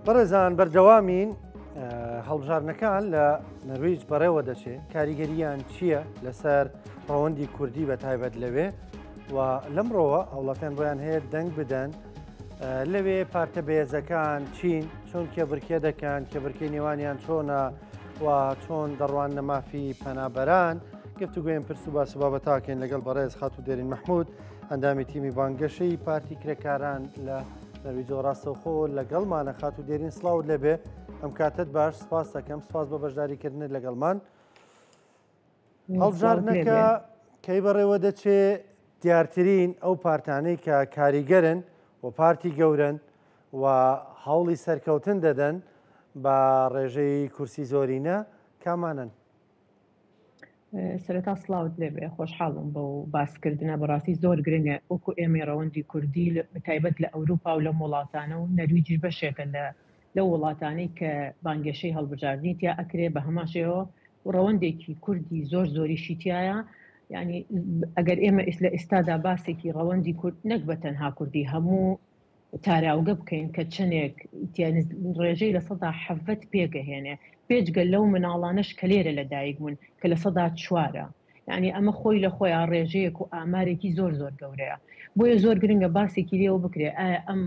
بەڕێزان بەردەوامین هەڵبژاردنەکان لە نەرویج بەڕێوە دەچێت کاریگەریان چییە لەسەر ڕەوەندی کوردی بە تایبەت لەوێ و لەمڕۆوە هاوڵاتیان بۆیان هەیە دەنگ بدەن لەوێ پارتە بەێزەکان چین چۆن کێبرکێ دەکەن کێبرکێ نێوانیان چۆنە و چۆن دەڕواننە مافی پەنابەران گفتوگوێن پرس و باس و بابەتاکەین لەگەڵ بەڕێز خاتوو دێرین مححمود ئەندامی تیمی بانگەشەی پارتی کرێکاران لە نەرویجەوە ڕاستەوخۆ لەگەڵمانە خاتوو دێرین سڵاوت لێبێ ئەم کاتت باش سپاس دەکەم سپاس بۆ بەشداریکردنت لەگەڵمان هەڵبژاردنەکە کەی بەڕێوە دەچێ دیارترین ئەو پارتانەی کە کاریگەرن و پارتی گەورن و هەوڵی سەرکەوتن دەدەن بە ڕێژەی کورسی زۆرینە کامانن؟ سەرەتا سڵاوت لێبێ خۆشحاڵم بەو باسکردنە بەڕاستی زۆر گرنگە وەکو ئێمەی ڕەوەندی کوردی بەتایبەت لە ئەوروپا و لەم وڵاتانە و نەرویجیش بەشێکە لە لەو وڵاتانەی کە بانگێشەی هەڵبژاردنی تیا ئەکرێ بە هەمان شێوە و ڕەوەندێکی کوردی زۆر زۆریشی تایە یعنی ئەگەر ئێمە ئیس لە ئێستادا باسێکی ڕەوەندی کورد نەک بە تەنها کوردی هەموو تاراوگە بکەین کە چەندێک ڕێژەی 17% پێگەهێنێ بێجگە لەو مناڵانەش کە لێرە لە دایک بوون کە 4%ە یعنی ئەمە خۆی لە خۆیان ڕێژەیەک و ئامارێکی زۆر زۆر گەورەیە بۆیە زۆر گرنگە باسێکی لێوە بکرێ ئایا ئەم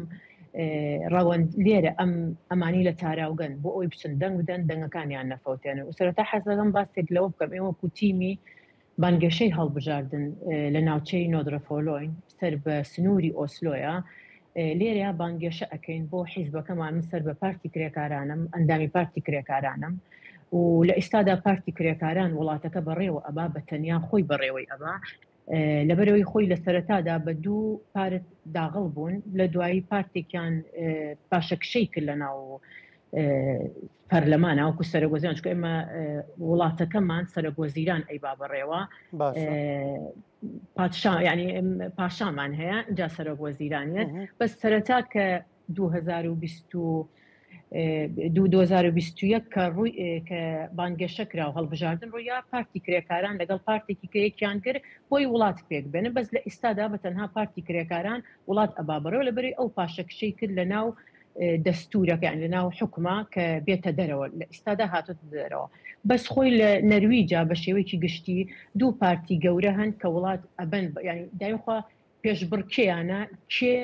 ڕەوەند لێرە ئەم ئەمانی لە تاراوگەن بۆ ئەوی بچن دەنگ بدەن دەنگەکانیان نەفەوتێن و سەرەتا حەز دەکەم باسێک لەوە بکەم ئێمە وەکو تیمی بانگەشەی هەڵبژاردن لە ناوچەی نۆدرەفۆلۆین سەر بە سنووری ئۆسلۆیە لێرەیا بانگێشە ئەکەین بۆ حیزبەکەمان من سەر بە پارتی کرێکارانم ئەندامی پارتی کرێکارانم و لە ئیستادا پارتی کرێکاران وڵاتەکە بەڕێوە ئەبا بە تەنیا خۆی بەڕێوەی ئەبا لەبەرەوەی خۆی لە سەرەتادا بە دوو پارت داغڵ بوون لە دوایی پارتێکیان پاشەکشەی کرد لە ناو پەرلەمانە وەکو سەرۆک وەزیران چونکە ئێمە وڵاتەکەمان سەرۆک وەزیران ئەیبا بەڕێوە پادشا یعنی پاشامان هەیە اینجا سەرۆک وەزیرانیت بەس سەرەتا کە 2020 2021 کە ڕووی کە بانگەشە کرا و هەڵبژاردن ڕوویا پارتی کرێکاران لەگەڵ پارتێکی کە یەکیان کرد بۆی وڵات پێک بێنن بەس لە ئیستادا بە تەنها پارتی کرێکاران وڵات ئەبا بەڕێوە لەبەری ئەو پاشەکشەی کرد لە ناو دەستورەکە یان لە ناو حکومە کە بێتە دەرەوە لە ئیستادا هاتۆتە دەرەوە بەس خۆی لە نەرویجا بە شێوەیەکی گشتی دوو پارتی گەورە هەن کە وڵات ئەبەن یعنی دایخوا پێشبڕکێیانە کێ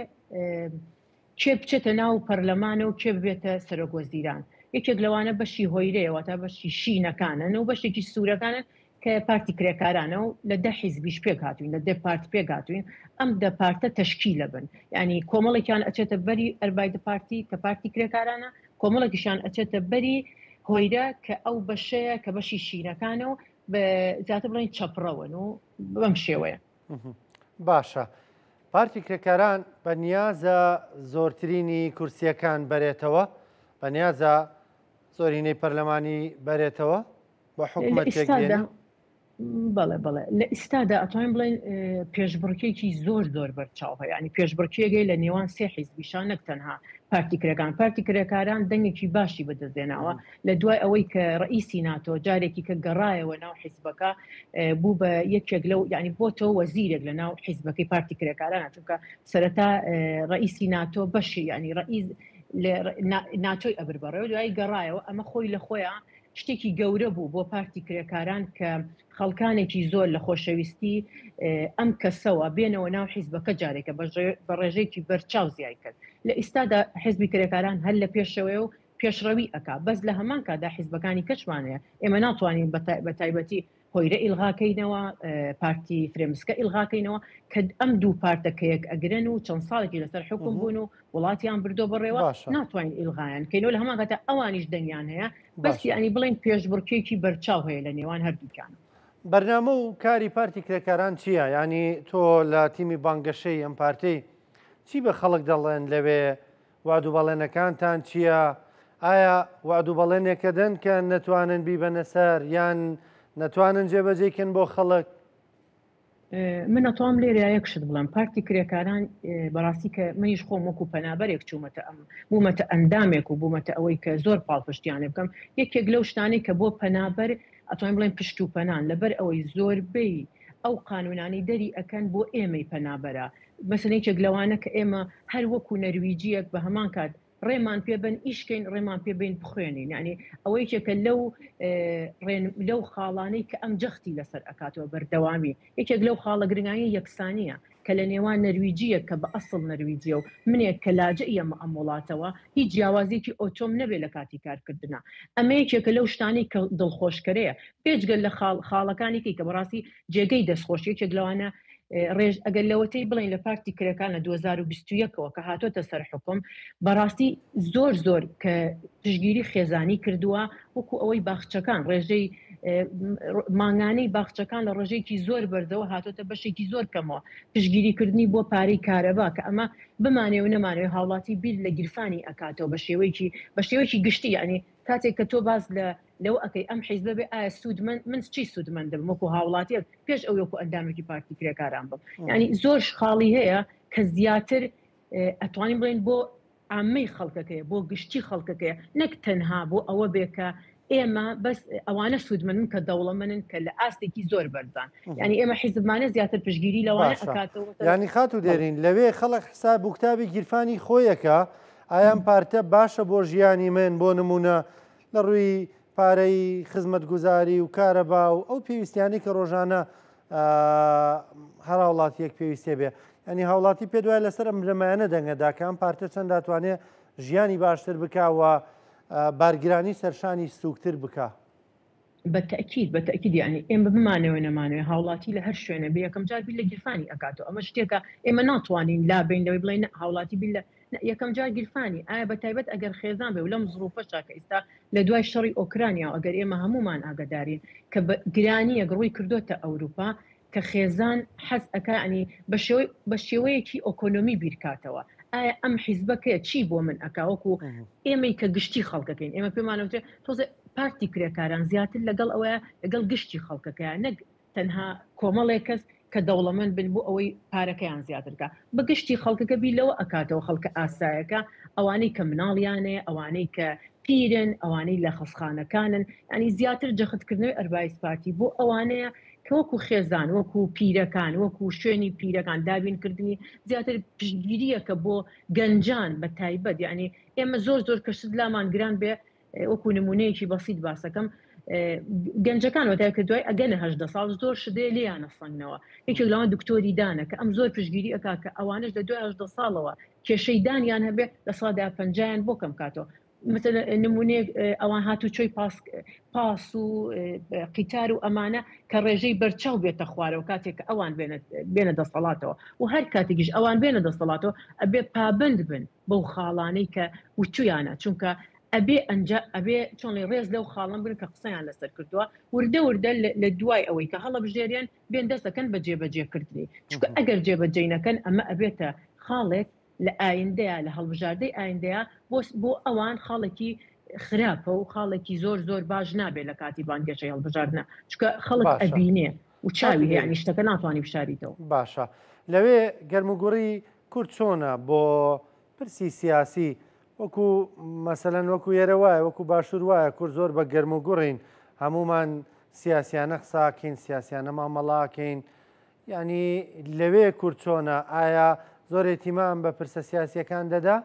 کێ بچێتە ناو پەرلەمانە و کێ ببێتە سەرۆک وەزیران یەکێک لەوانە بەشی هۆیرەیە واتە بەشی شینەکانن و بەشێکی سوورەکانن کە پارتی کرێکارانە و لە دە حیزبیش پێک هاتوین لە دە پارت پێک هاتوین ئەم دە پارتە تەشکیلە بن یعنی کۆمەڵێکیان ئەچێتە بەری ئەربایدە پارتی کە پارتی کرێکارانە کۆمەڵێکیشیان ئەچێتە بەری هۆیرە کە ئەو بەشەیە کە بەشی شینەکانە و بە زیاتر بڵێن چەپڕەوەن و بەم شێوەیە. باشە پارتی کرێکاران بە نیازە زۆرترینی کورسیەکان بەرێتەوە بە نیازە زۆرینەی پەرلەمانی بەرێتەوە بە حکومەت پێک بێنێ؟ بەڵێ بەڵێ لە ئیستادا ئەتوانین بڵێن پێشبڕکێکی زۆر زۆر بەرچاو هەیە ینی پێشبڕکێگەی لە نێوان سێ حیزبیشان نەک تەنها پارتی کرێکان پارتی کرێکاران دەنگێکی باشی بەدەستێناوە لە دوای ئەوەی کە ڕئیسی ناتۆ جارێکی کە گەڕایەوە ناو حیزبەکە بوو بە یەکێک لەو ینی بۆتەوە وەزیرێک لە ناو حیزبەکەی پارتی کرێکاران چونکە سەرەتا ڕئیسی ناتۆ بەشی ینی ڕئیس ناتۆی ئەبر بەڕێوە دوایی گەڕایەوە ئەمە خۆی لە خۆیان شتێکی گەورە بوو بۆ پارتی کرێکاران کە خەڵکانێکی زۆر لە خۆشەویستی ئەم کەسەوە بێنەوە ناو حیزبەکە جارێکە بە ڕێژەیەکی بەرچاو زیای کرد لە ئیستادا حیزبی کرێکاران هەر لە پێشەوەیە و پێشڕەوی ئەکا بەس لە هەمان کاتدا حیزبەکانی کەشمان هەیە ئێمە ناتوانین بە تایبەتی هۆیرە ئیلغاکەینەوە پارتی فرێمسکە ئیلغاکەینەوە کە ئەم دوو پارتە کە یەک ئەگرن و چەند ساڵێکی لەسەر حکوم بوون و وڵاتیان بردۆ بەڕێوە ناتوانین ئیلغایان کەینەوە لە هەمان کاتە ئەوانیش دەنگیان هەیە بەس یعنی بڵێن پێشبڕکێکی بەرچاو هەیە لە نێوان هەردووکیان. بەرنامە و کاری پارتی کرێکاران چییە؟ یانی تۆ لە تیمی بانگەشەی ئەم پارتەی چی بە خەڵک دەڵێن لەوێ وەعد و بەڵێنەکانتان چییە؟ ئایا وەعد و بەڵێنێکە دەن کە نەتوانن بیبەنە سەر یان نەتوانن جێبەجێی کەن بۆ خەڵک؟ من ئەتوام لێرە یەک شت بڵێم پارتی کرێکاران بەڕاستی کە منیش خۆم وەکو پەنابەرێک چوومەتە ئەم بوومەتە ئەندامێک و بوومەتە ئەوەی کە زۆر پاڵپشتیانێ بکەم یەکێک لەو شتانەی کە بۆ پەنابەر ئەتوانین بڵێن پشت و پەنان لەبەر ئەوەی زۆربەی ئەو قانونانەی دەری ئەکەن بۆ ئێمەی پەنابەرە مەسەلەن یەکێک لەوانە کە ئێمە هەر وەکو نەرویجیەک بە هەمان کات. ڕێمان پێ بن ئیش کەین، ڕێمان پێ بین بخوێنین. یانی ئەوە یەکێکە لەو ڕێن لەو خاڵانەی کە ئەم جەختی لەسەر ئەکاتەوە بەردەوامی. یەکێک لەو خاڵە گرنگانەی یەکسانییە کە لە نێوان نەرویجییەک کە بە ئەسڵ نەرویجییە و منێک کە لاجئیەمە ئەم وڵاتەوە هیچ جیاوازییەکی ئەوتۆم نەبێ لە کاتی کارکردنا. ئەمە یەکێکە لەو شتانەی کە دڵخۆشکەرەیە. بێجگە لە خاڵ خاڵەکانی کەی کە بەڕاستی جێگەی دەستخۆشی یەکێک لەوانە ڕێژ ئەگەر لەوەتەی بڵێین لە پارتی کرێکان لە 2021 ەوە کە هاتۆتە سەر حوکم بەڕاستی زۆر زۆر کە پشگیری خێزانی کردووە وەکو ئەوەی باخچەکان ڕێژەی مانگانەی باخچەکان لە ڕێژەیەکی زۆر بەرزەوە هاتۆتە بەشێکی زۆر کەمەوە پشگیریکردنی بۆ پارەی کارەبا کە ئەمە بمانێ و نەمانەوێ هاوڵاتی بیر لە گیرفانی ئەکاتەوە بە شێوەیەکی بە شێوەیەکی گشتی یعنی کاتێک کە تۆ باس لە لەوە ئەکەی ئەم حیزبە بێ ئایا سوودمەند من چی سوودمەند دەبم وەکو هاوڵاتیەک پێش ئەوەی وەکو ئەندامێکی پارتی کرێکاران بم یعنی زۆر خاڵی هەیە کە زیاتر ئەتوانین بڵێن بۆ عامەی خەڵکەکەیە بۆ گشتی خەڵکەکەیە نەک تەنها بۆ ئەوە بێ کە ئێمە بەس ئەوانە سوودمەندن کە دەوڵەمەنن کە لە ئاستێکی زۆر بەرزان یعنی ئێمە حیزبمانە زیاتر پشگیری لەوانە ئەکاتەوە ینی خاتو دێرین لەوێ خەڵک حساب و کتابی گیرفانی خۆیەکە ئایا ئەم پارتە باشە بۆ ژیانی من بۆ نمونە لە ڕووی پارەی خزمەتگوزاری و کارەبا و ئەو پێویستیانەی کە ڕۆژانە هەر هاوڵاتیەک پێویستێ بێ ینی هاوڵاتی پێ دوای لەسەر ئەم بنەمایانە دەنگەدا کە ئەم پارتە چەند دەتوانێ ژیانی باشتر بکا و بارگرانی سەرشانی سووکتر بکا. بە تەئکید بە تەئکید یەعنی ئێمە بمانەوێ نەمانەوێ هاوڵاتی لە هەر شوێنێ بێ یەکەم جار بیر لە گیرفانی ئەکاتەوە ئەمە شتێکە ئێمە ناتوانین لابەین لەوەی بڵێین نە هاوڵاتی بیر لە نە یەکەم جار گیرفانی ئایا بە تایبەت ئەگەر خێزان بێ و لەم زڕوفەشا کە ئیستا لە دوای شەڕی ئۆکرانیا و ئەگەر ئێمە هەموومان ئاگەدارین کە بە گرانیەک ڕووی کردۆتە ئەوروپا کە خێزان حەز ئەکا یانی بە شێوەی بە شێوەیەکی ئۆکۆنۆمی بیرکاتەوە ئایا ئەم حیزبە کێ چی بۆ من ئەکا وەکو ئێمەی کە گشتی خەڵکەکەین ئێمە پێمان وترێ تۆزێ پارتی کرێکاران زیاتر لەگەڵ ئەوەیە لەگەڵ گشتی خەڵکەکەیان نەک تەنها کۆمەڵێک کەس کە دەوڵەمەند بن بۆ ئەوەی پارەکەیان زیاتر کا بە گشتی خەڵکەکە بیر لەوە ئەکاتەوە خەڵکە ئاسایەکە ئەوانەی کە مناڵیان هەیە ئەوانەی کە پیرن ئەوانەی لە خەسخانەکانن ینی زیاتر جەختکردنەوەی ئەربایس پارتی بۆ ئەوانەیە کە وەکو خێزان وەکو پیرەکان وەکو شوێنی پیرەکان دابینکردنی زیاتر پشتگیریەکە بۆ گەنجان بە تایبەت یعنی ئێمە زۆر زۆر کە شت لامان گران بێ وەکو نمونەیەکی بەسیت باسەکەم گەنجەکان وەتای کە دوای ئەگەنە هەدە ساڵ زۆر شدێ لێیانە سەنگنەوە یەکێک لەوان دکتۆری دانە کە ئەم زۆر پشگیری ئەک کە ئەوانش لە دوای هەدە ساڵەوە کێشەی دانیان هەبێ لە سادا پەنجایان بۆ کەم کاتەوە مثلا نمونەیەک ئەوان هاتوچۆی پاس پاس و قیتار و ئەمانە کە ڕێژەی بەرچاو بێتە خوارەوە کاتێک کە ئەوان بێنە دەسەڵاتەوە و هەر کاتێکیش ئەوان بێنە دەسەڵاتەوە ئەبێ پابند بن بەو خاڵانەی کە وتویانە چونکە ئەبێ ئەنجا ئەبێ چۆنی ڕێز لەو خاڵم بن کە قسەیان لەسەر کردووە وردە وردە لە دوای ئەوەی کە هەڵەبژێریان بێن دەستەکەن بە جێبەجێکردنی چونکە ئەگەر جێبەجێی نەکەن ئەمە ئەبێتە خاڵێک لە ئایندەیا لە هەڵبژاردەی ئایندەیا بۆ بۆ ئەوان خاڵێکی خراپە و خاڵێکی زۆر زۆر باش نابێت لە کاتی بانگێشەی هەڵبژاردنە چونکە خەڵک باشە ئەبینێ و چاوی هەیە خاتوو یانی شتەکە ناتوانانی بشاریتەوە. باشە لەوێ گەرموگوڕی کورد چۆنە بۆ پرسی سیاسی وەکو مەسەلەن وەکو ئێرە وایە وەکو باشوور وایە کورد زۆر بە گەرموگوڕین هەمومان سیاسیانە قساکەین سیاسیانە مامەڵاکەین یانی لەوێ کورد چۆنە؟ ئایا زۆر ئیتیمام بە پرسە سیاسییەکان دەدا؟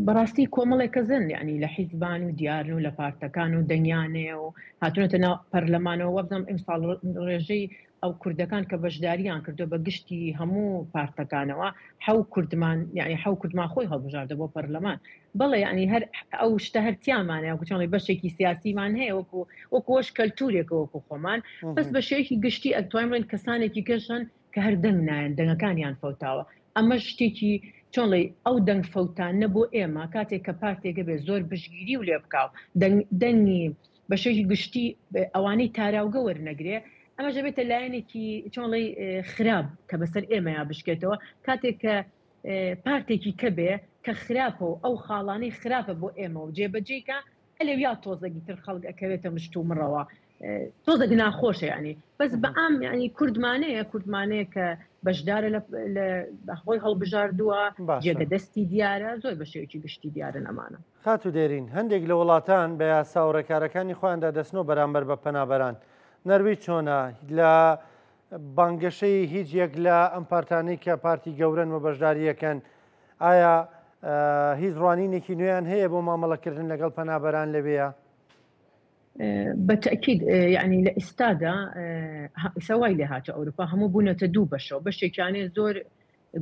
بەڕاستی کۆمەڵێک کەسن یعنی لە حیزبان و دیارن و لە پارتەکان و دەنگیان هەیە و هاتوونەتە ناو پەرلەمانەوە وابزانم ئیمساڵ ڕێژەی ئەو کوردەکان کە بەشداریان کردو بە گشتی هەموو پارتەکانەوە حەو کوردمان یعنی حەو کوردمان خۆی هەڵبژاردە بۆ پەرلەمان بەڵێ یعنی هەر ئەو شتە هەر تیامانە وەکو چۆن بڵێی بەشێکی سیاسیمان هەیە وەکو وەکو وەش کەلتورێکە وەکو خۆمان بەس بە شێوەیەکی گشتی ئەتوانین بڵێین کەسانێکی کەش هەن کە هەر دەنگ نایەن دەنگەکانیان فەوتاوە ئەمەش شتێکی چۆن ڵێی ئەو دەنگ فەوتانە بۆ ئێمە کاتێک کە پارتێکە بێ زۆر پشتگیری و لێ بکا و دەنگ دەنگی بە شێوەیەکی گشتی ئەوانەی تاراوگە وەرنەگرێ ئەمەش ئەبێتە لایەنێکی چۆن ڵێی خراپ کە بەسەر ئێمەیا بشکێتەوە کاتێک کە پارتێکی کە بێ کە خراپە و ئەو خاڵانەی خراپە بۆ ئێمە و جێبەجێی کە ئەلەویا تۆزەگی تر خەڵک ئەکەوێتە مشت و مڕەوە تۆزەک ناخۆشە ینی بەس بە ئام ینی کوردمانەیە کوردمانەیە کە بەشدارە لە خۆی هەڵبژاردووە جێگە دەستی دیارە زۆر بە شێوەیەکی گشتی دیارن ئەمانە. خاتوو دێرین، هەندێک لە وڵاتان بە یاسا و ڕێکارەکانی خۆیاندا دەچنەوە بەرامبەر بە پەنابەران. نەرویج چۆنە؟ لە بانگەشەی هیچ یەک لە ئەم پارتانەی کە پارتی گەورەن و بەشدارییەکەن، ئایا هیچ ڕوانینێکی نوێیان هەیە بۆ مامەڵەکردن لەگەڵ پەنابەران لەوێیە؟ بە تەئکید یانی لە ئیستادا ئیسا وای لێ هاتووە ئەوروپا هەموو بوونەتە دوو بەشەوە بەشێکیانێ زۆر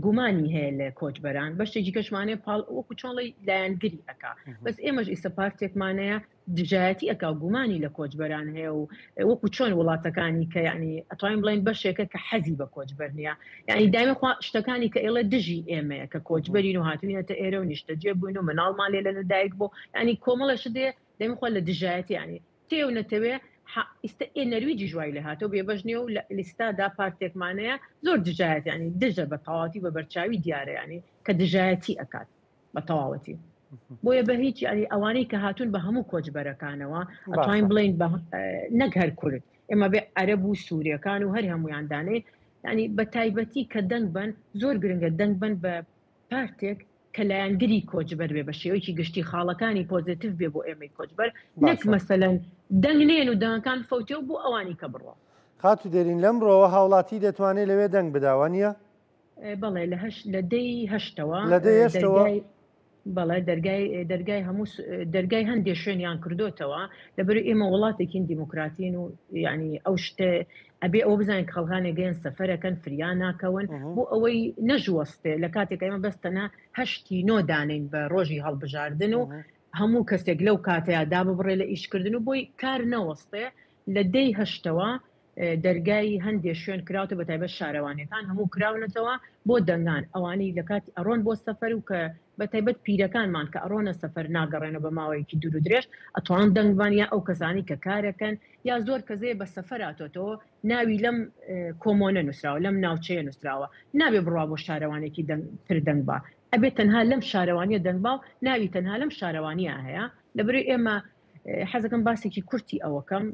گومانی هەیە لە کۆچبەران بەشێکی کەشمانێ پاڵ وەکو چۆنڵی لایەنگری ئەک بەس ئێمەش ئیستا پارتێکمانەیە دژایەتی ئەک و گومانی لە کۆچبەران هەیە و وەکو چۆن وڵاتەکانی کە ینی ئەتوانین بڵێن بەشێکە کە حەزی بە کۆچبەر نییە یعنی دایمە خوا شتەکانی کە ئێڵێ دژی ئێمەیە کە کۆچبەرین و هاتوینەتە ئێرە و نیشتەجێ بووین و مناڵمان لێ لە دایک بۆ ینی کۆمەڵە شتێ دەمی خوا لە دژایەتی یانی تێ و نەتەوێ ئیستا ئێ نەرویجیش وای لێ هاتەوە بێبەش نییە و لە لیستادا پارتێکمانەیە زۆر دژایەتی ینی دژە بە تەواوەتی بە بەرچاوی دیارە ینی کە دژایەتی ئەکات بە تەواوەتی بۆیە بە هیچ ینی ئەوانەی کە هاتوون بە هەموو کۆچبەرەکانەوە ئەتوانین بڵین بە نەک هەر کورد ئێمە بێ عەرەب و سووریەکان و هەر هەمویان دانێ ینی بە تایبەتی کە دەنگ بن زۆر گرنگە دەنگ بن بە پارتێک کە لایەنگری کۆچبەر بێ بە شێوەیەکی گشتی خاڵەکانی پۆزێتیڤ بێ بۆ ئێمەی کۆچبەر نەک باشە. مەسەلەن دەنگ نێن و دەنگەکان فەوتێ و بۆ ئەوانی کە بڕوا. خاتوو دێرین لەمڕۆوە هاوڵاتی دەتوانێ لەوێ دەنگ بدا وانیە؟ بەڵێ لە هەش لە دەی هەشتەوە لە دەی هەشتەوە؟ دەرگای بەڵێ دەرگای دەرگای هەموو دەرگای هەندێ شوێنیان کردۆتەوە لەبەر ئێمە وڵاتێکین دیموکراتین و یعنی ئەو شتێ ئەبێ ئەوە بزانین کە خەڵکانێک گەن سەفەرەکەن فریا ناکەون بۆ ئەوەی نەژوەستێ لە کاتێک ئێمە بەس تەنها هەشتی نۆ دانین بە ڕۆژی هەڵبژاردن و هەموو کەسێک لەو کاتەیە داببڕێ لە ئیشکردن و بۆی کار نەوەستێ لە دەی هەشتەوە دەرگای هەندێ شوێن کراوتە بە تایبەت شارەوانیەکان هەموو کراونەتەوە بۆ دەنگان ئەوانەی لە کاتی ئەڕۆن بۆ سەفەر و کە بە تایبەت پیرەکانمان کە ئەڕۆنە سەفەر ناگەڕێنەوە بە ماوەیەکی دوور و درێژ ئەتوان دەنگ بان یا ئەو کەسانی کە کارەکەن یا زۆر کەزەیە بە سەفەر هاتۆتەوە ناوی لەم کۆمۆنە نووسراوە لەم ناوچەیە نووسراوە نابێ بڕوا بۆ شارەوانێکی دەنگ تر دەنگ با ئەبێت تەنها لەم شارەوانیە دەنگ با و ناوی تەنها لەم شارەوانیە هەیە لەبەرئەوەی ئێمە حەزەکەم باسێکی کورتی ئەوەکەم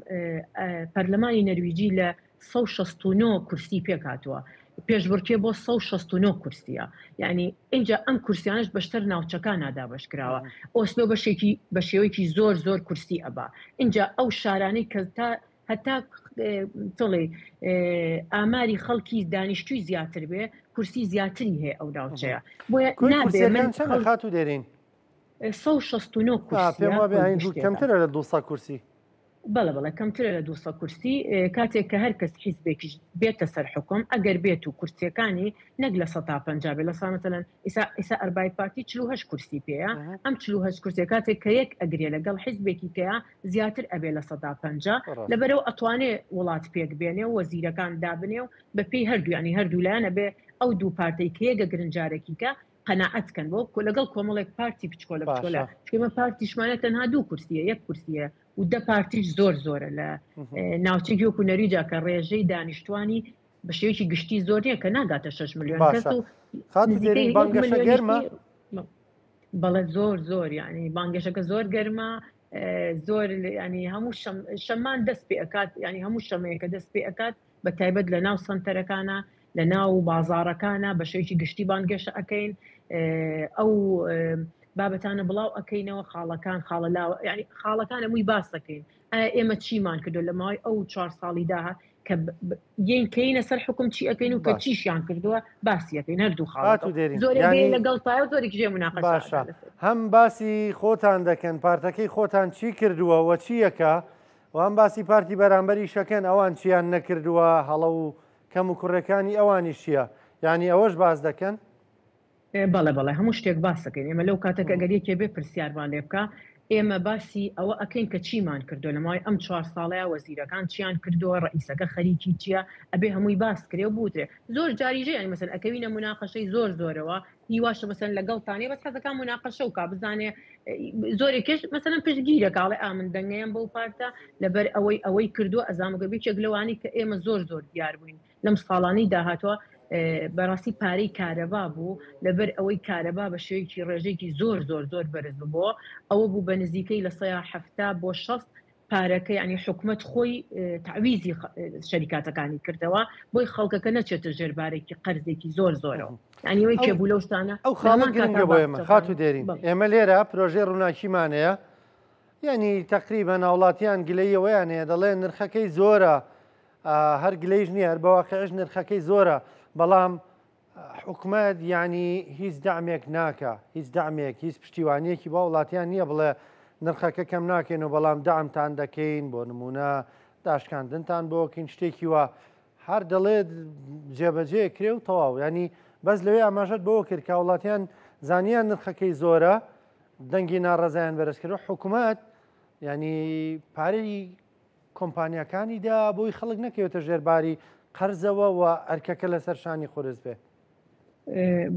پەرلەمانی نەرویجی لە 169 کورسی پێک هاتووە پێشبڕکێ بۆ 169 کورسیە یعنی اینجا ئەم کورسیانش بەشتر ناوچەکان نادابش کراوە ئۆسلۆ بەشێکی بە شێوەیەکی زۆر زۆر کورسی ئەبا اینجا ئەو شارانەی کە تا هەتا تڵێ ئاماری خەڵکی دانیشتوی زیاتر بێ کورسی زیاتری هەیە ئەو ناوچەیە بۆیە نابێ من خاتو دێرین 169 کورسیە پێم وابێ ئاین دوو کەمترە لە 200 کورسی. بەڵێ بەڵێ کەمترە لە 200 کورسی کاتێک کە هەر کەس حیزبێکیش بێتە سەر حوکم ئەگەر بێت و کورسیەکانی نەک لە سەتا 50 بێ لە سا مەسەلەن ئیسا ئیسا ئەربایت پارتی 48 کورسی پێیە ئەم 48 کورسیە کاتێک کە یەک ئەگرێ لەگەڵ حیزبێکی کەیە زیاتر ئەبێ لە سەدا 50 لەبەرەوە ئەتوانێ وڵات پێک بێنێ و وەزیرەکان دابنێ و بەپێی هەردوو یانی هەردوو لایەن ئەبێ ئەو دوو پارتەی کە یەک ئەگرن جارێکی کە قەناعەت کەن بۆ لەگەڵ کۆمەڵێک پارتی بچکۆلە بچکۆلە چونکە پارتیشمانە تەنها دوو کورسیە یەک کورسیە و دە پارتیش زۆر زۆرە لە ناوچێکی وەکو نەریجا کە ڕێژەی دانیشتوانی بە شێوەیەکی گشتی زۆر نییە کە ناگاتە 6 میلیۆن کەس و بانگەشە گەرمە بەڵێ زۆر زۆر یعنی بانگەشەکە زۆر گەرمە زۆر ینی هەموو شەمان دەست پێ ئەکات ینی هەموو شەمەیەکە دەست پێ ئەکات بە تایبەت لە ناو سەنتەرەکانە لە ناو بازاڕەکانە بە شێوەیەکی گشتی بانگێشە ئەکەین ئەو بابەتانە بڵاو ئەکەینەوە خاڵەکان خاڵە لاوە یعنی خاڵەکان هەمووی باس دەکەین ئایا ئێمە چیمان کردو لە ماوەی ئەو چوار ساڵی داها کە یین کەینە سەر حکوم چی ئەکەین و کە چیشیان کردووە باسی ئەکەین هەردوو خاڵ زۆر لەگەڵ پای زۆرێک ژێ مناقەشە باشە هەم باسی خۆتان دەکەن پارتەکەی خۆتان چی کردووە وە چیەکە و هەم باسی پارتی بەرامبەریشەکەن ئەوان چیان نەکردووە هەڵە و کەم و کوڕەکانی ئەوانیش چییە؟ یانی ئەوەش باس دەکەن؟ بەڵێ بەڵێ هەموو شتێک باس دەکەین ئێمە لەو کاتە کە گەر یەکێ بێ پرسیارمان لێ بکا ئێمە باسی ئەوە ئەکەین کە چیمان کردووە لە ماوەی ئەم چوار ساڵەیا وەزیرەکان چیان کردووە ڕەئیسەکە خەریکی چییە ئەبێ هەمووی باس کرێ و بوترێ زۆر جاریش یانی مەسەلەن ئەکەوینە موناقەشەی زۆر زۆرەوە هی واشە مەسەلەن لەگەڵتان نیە بەس حەزەکا موناقەشە و کا بزانێ زۆرێکش مەسەلەن پشتگیرەکا ئەڵێ ئا من دەنگەیەم بەو پارتە لەبەر ئەوەی ئەوەی کردووە ئەزانم گەر یەکێک لەوانەی کە ئێمە زۆر زۆر دیار بووین لەم ساڵانەی داهاتوە بەڕاستی پارەی کارەبا بوو لەبەر ئەوەی کارەبا بە شێوەیەکی ڕێژەیەکی زۆر زۆر زۆر بەرز ببووە ئەوە بوو بە نزیکەی لە سەیا 70 بۆ 60 پارەکە یانی حکومەت خۆی تەعویزی شەریکاتەکانی کردەوە بۆی خەڵکەکە نەچێتە ژێر بارێکی قەرزێکی زۆر زۆرەوە یانی وەی کێ بوو لەو شتانە ئەو خاڵە گرنگە بۆ ئێمە خاتوو دێرین ئێمە لێرە پرۆژەی ڕووناکیمان هەیە یعنی تقریبا هاوڵاتیان گلەیەوەیان هەیە دەڵێن نرخەکەی زۆرە هەر گلەیش نییە هەر بەواقعش نرخەکەی زۆرە بەڵام حکومەت یعنی هیچ دامێک ناکە هیچ دامێک هیچ پشتیوانیەکی بۆ وڵاتیان نییە بڵێ نرخەکە کەم ناکەین و بەڵام دامتان دەکەین بۆ نمونە داشکاندنتان بۆکەین شتێکی وە هەر دەڵێت جێبەجێ کرێ و تەواو ینی بەس لەوێ ئاماژەت بەوە کرد کە وڵاتیان زانیان نرخەکەی زۆرە دەنگی ناڕەزایان بەرز کرد حکوومەت ینی پارەی کۆمپانیاکانی دا بۆی خەڵک نەکەوێتە ژێر باری قەرزەوە و ئەرکەکە لەسەر شانی قورس بێ.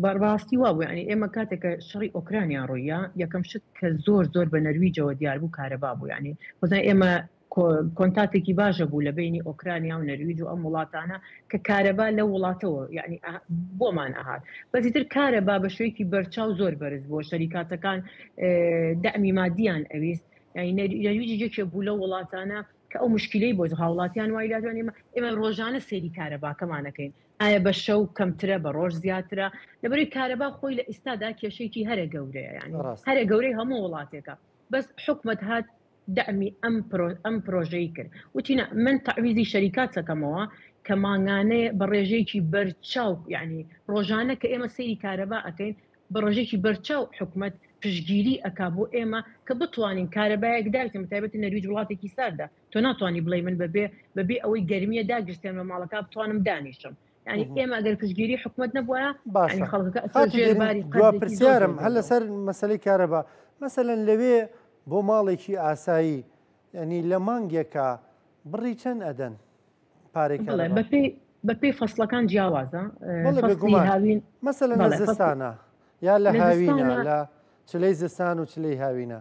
بەڕاستی وابوو یانی ئێمە کاتێک کە شەڕی ئۆکرانیا ڕوویە یەکەم شت کە زۆر زۆر بە نەرویجەوە دیار بوو کارەبا بوو یانی خۆزان ئێمە کۆنتاتێکی باشە بوو لە بینی ئۆکرانیا و نەرویج و ئەم وڵاتانە کە کارەبا لە وڵاتەوە یعنی بۆمان ئەهات بەزیتر کارەبا بە شوێکی بەرچاو زۆر بەرز بووە شەریکاتەکان دەعمی مادیان ئەویست یعنی نەرویج یەکێک بوو لەو وڵاتانە کە ئەو مشکلەی بۆ هاوڵاتیان وای لاتوان ئێمە ئێمە ڕۆژانە سەیری کارەباکەمانەکەین ئایا بە شەو کەمترە بە ڕۆژ زیاترە لەبەری کارەبا خۆی لە ئیستادا کێشەیەکی هەرە گەورەیە یعنی هەرە گەورەی هەموو وڵاتێکە بەس حکومت هات دەعمی ئەم ئەم پرۆژەی کرد وتی نا من تەعویزی شەریکات دەکەمەوە کە مانگانەیە بە ڕێژەیەکی بەرچاو یعنی ڕۆژانە کە ئێمە سەیری کارەبا ئەکەین بە ڕێژەیەکی بەرچاو حکومت پشتگیری ئەکا بۆ ئێمە کە بتوانین کارەبایەک داگرین بەتایبەتی نەرویج وڵاتێکی ساردە تۆ ناتوانانی بڵێ من بەبێ بەبێ ئەوەی گەرمیە داگرسێن بە ماڵەکە بتوانم دانیشم یعنی ئێمە ئەگەر پشتگیری حکومت نەبووە باشە خەڵکەکە ژێرباری پرسیارم هەر لەسەر مەسلەی کارەبا مەسەلەن لەوێ بۆ ماڵێکی ئاسایی ینی لە مانگێکە بڕی چەند ئەدەن پارەی کارەبا؟ بەپێی فەسڵەکان جیاوازە هاوین مەسەلەن لە زستانە یا لە هاوینە لە چلەی زستان و چلەی هاوینە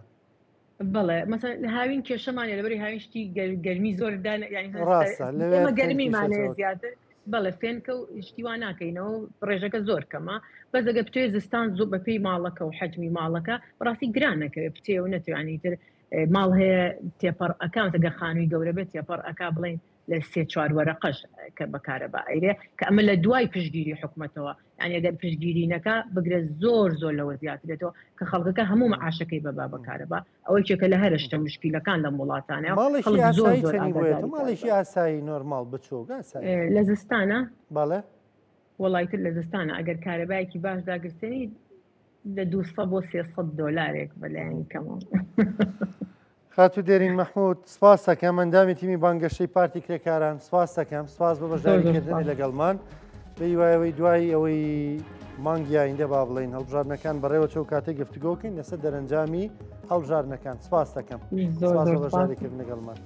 بەڵێ مەسەلەن لە هاوین کێشەمانە لەبەری هاوین شتی گەرمی زۆر دان یعنی ڕاستە لەوێ گەرمیمانەیە زیاتر بەڵێ فێنکە و شتی وا ناکەینەوە ڕێژەکە زۆر کەمە بەس ئەگەر بتوێ زستان زۆر بەپێی ماڵەکە و حەجمی ماڵەکە بەڕاستی گران نەکەوێت بچێ و نەتوانی تر ماڵ هەیە تێپەڕ ئەکا گەر خانووی گەورە بێت تێپەڕ ئەکا بڵێن لە سێ چوار وەرەقەش کە بە کارەبا ئەیرێ کە ئەمە لە دوای پشتگیری حکومەتەوە یعنی ئەگەر پشتگیری نەکا بگرە زۆر زۆر لەوە زیاترێتەوە کە خەڵکەکە هەموو معاشەکەی بەبا بە کارەبا ئەوە یەکێکە لە هەرە شتە مشکیلەکان لەم وڵاتانە ماڵێکی ئاسایی چەنی بۆیە ماڵێکی ئاسایی نۆرماڵ بچووک ئاسایی لە زستانە بەڵێ وەڵای تر لە زستانە ئەگەر کارەبایەکی باش داگرتێنی لە 200 بۆ 300 دۆلارێک بەلایەنی کەمەوە. خاتوو دێرین مەحمود سپاس دەکەم ئەندامی تیمی بانگەشەی پارتی کرێکاران سپاس دەکەم سپاس بۆ بەشداریکردنی لەگەڵمان بە هیوایەوەی دوای ئەوەی مانگی ئایندە با بڵین هەڵبژاردنەکان بەڕێوە چۆ کاتێک گفتوگۆکەین لەسەر دەرەنجامی هەڵبژاردنەکان سپاس دەکەم سپاس بۆ بەشداریکردن لەگەڵمان.